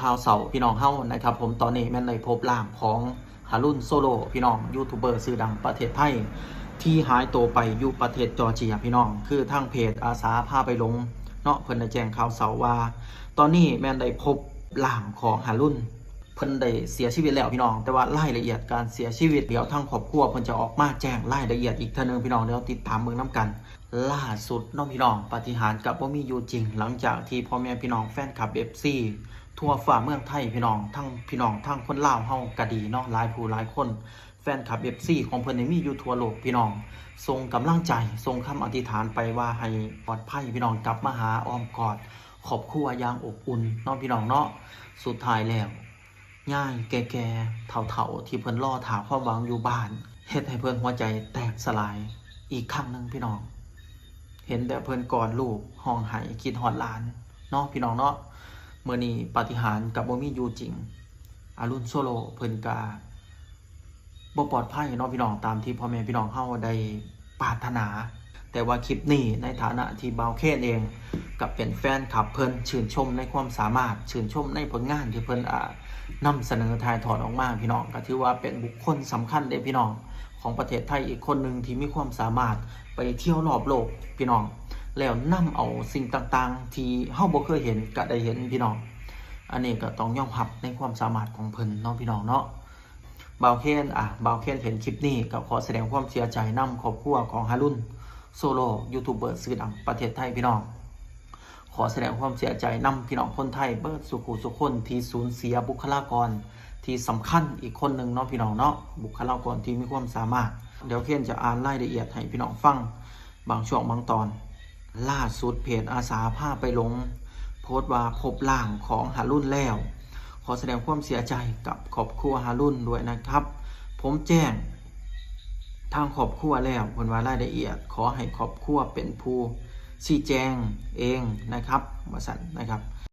ຂ່າວເຊົ້າພີ່ນ້ອງເຮົານະຄັບ ຜົມຕອນນີ້ແມ່ນໄດ້ພົບຮ່າງຂອງຫາລຸນ ໂຊໂລ ພີ່ນ້ອງ ຢູທູບເບີຊື່ດັງປະເທດໄທ ທີ່ຫາຍໂຕໄປຢູ່ປະເທດຈໍເຈຍ ພີ່ນ້ອງ. ຄືທາງເພຈອາສາພາໄປຫຼົງເນາະ ເພິ່ນໄດ້ແຈ້ງຂ່າວເຊົ້າວ່າ ຕອນນີ້ແມ່ນໄດ້ພົບຮ່າງຂອງຫາລຸນ ເພິ່ນໄດ້ເສຍຊີວິດແລ້ວພີ່ນ້ອງ, ແຕ່ວ່າລາຍລະອຽດການເສຍຊີວິດ ດຽວທາງຄອບຄົວເພິ່ນຈະອອກມາແຈ້ງລາຍລະອຽດອີກເທື່ອໜຶ່ງພີ່ນ້ອງ, ດຽວຕິດຕາມເບິ່ງນຳກັນ. ລ່າສຸດເນາະພີ່ນ້ອງ ປາຕິຫານກໍບໍ່ມີຢູ່ຈິງ ຫຼັງຈາກທີ່ພໍ່ແມ່ພີ່ນ້ອງແຟນຄລັບ ເອັຟຊີ ທົ່ວຟ້າເມືອງໄທພີ່ນ້ອງ ທັງພີ່ນ້ອງທາງຄົນລາວເຮົາກໍດີເນາະ ຫຼາຍຜູ້ຫຼາຍຄົນ ແຟນຄລັບ ເອັຟຊີ ຂອງເພິ່ນນີ້ມີຢູ່ທົ່ວໂລກພີ່ນ້ອງ ສົ່ງກຳລັງໃຈ ສົ່ງຄຳອະທິຖານໄປວ່າໃຫ້ປອດໄພພີ່ນ້ອງ ກັບມາຫາອ້ອມກອດຄອບຄົວຢ່າງອົບອຸ່ນເນາະພີ່ນ້ອງເນາະ. ສຸດທ້າຍແລ້ວ ຍາຍແກ່ໆ ເຖົ້າໆ ທີ່ເພິ່ນລໍຖ້າຄວາມຫວັງຢູ່ບ້ານ ເຮັດໃຫ້ເພິ່ນຫົວໃຈແຕກສະຫຼາຍອີກຄັ້ງໜຶ່ງພີ່ນ້ອງ. ເຫັນແຕ່ເພິ່ນກອດລູກ ຮ້ອງໄຫ້ ຄິດຮອດຫຼານເນາະພີ່ນ້ອງເນາະ. ມື້ນີ້ປາຕິຫານກໍບໍ່ມີຢູ່ຈິງ ອາລຸນ ໂຊໂລ ເພິ່ນກະບໍ່ປອດໄພເນາະພີ່ນ້ອງ ຕາມທີ່ພໍ່ແມ່ພີ່ນ້ອງເຮົາໄດ້ປາດຖະໜາ. ແຕ່ວ່າຄລິບນີ້ໃນຖານະທີ່ບ່າວເຄນເອງກໍເປັນແຟນຄລັບເພິ່ນ ຊື່ນຊົມໃນຄວາມສາມາດ ຊື່ນຊົມໃນຜົນງານທີ່ເພິ່ນ ອ່າ ນຳສະເໜີຖ່າຍທອດອອກມາພີ່ນ້ອງ ກໍຖືວ່າເປັນບຸກຄົນສຳຄັນເດ້ພີ່ນ້ອງ ຂອງປະເທດໄທອີກຄົນໜຶ່ງທີ່ມີຄວາມສາມາດໄປທ່ຽວລອບໂລກພີ່ນ້ອງ ແລ້ວນຳເອົາສິ່ງຕ່າງໆທີ່ເຮົາບໍ່ເຄີຍເຫັນກະໄດ້ເຫັນພີ່ນ້ອງ. ອັນນີ້ກໍຕ້ອງຍອມຮັບໃນຄວາມສາມາດຂອງເພິ່ນເນາະພີ່ນ້ອງເນາະ. ບ່າວເຄນ ອ່າ ບ່າວເຄນເຫັນຄລິບນີ້ກໍຂໍສະແດງຄວາມເສຍໃຈນຳຄອບຄົວຂອງຫາລຸນ ໂຊໂລ ຢູທູບເບີຊື່ດັງປະເທດໄທພີ່ນ້ອງ. ຂໍສະແດງຄວາມເສຍໃຈນຳພີ່ນ້ອງຄົນໄທເບິດສູ່ຜູ້ສູ່ຄົນທີ່ສູນເສຍບຸກຄະລາກອນທີ່ສຳຄັນອີກຄົນໜຶ່ງເນາະພີ່ນ້ອງເນາະ ບຸກຄະລາກອນທີ່ມີຄວາມສາມາດ. ດຽວເຄນຈະອ່ານລາຍລະອຽດໃຫ້ພີ່ນ້ອງຟັງບາງຊ່ວງບາງຕອນ. ລ່າສຸດເພຈອາສາພາໄປຫຼົງໂພສວ່າພົບຮ່າງຂອງຫາລຸນແລ້ວ ຂໍສະແດງຄວາມເສຍໃຈກັບຄອບຄົວຫາລຸນດ້ວຍນະຄັບ ຜົມແຈ້ງ ທາງຄອບຄົວແລ້ວ ເພິ່ນວ່າລາຍລະອຽດ ຂໍໃຫ້ຄອບຄົວເປັນຜູ້ຊີ້ແຈງເອງນະຄັບ ວ່າຊັ້ນນະຄັບ.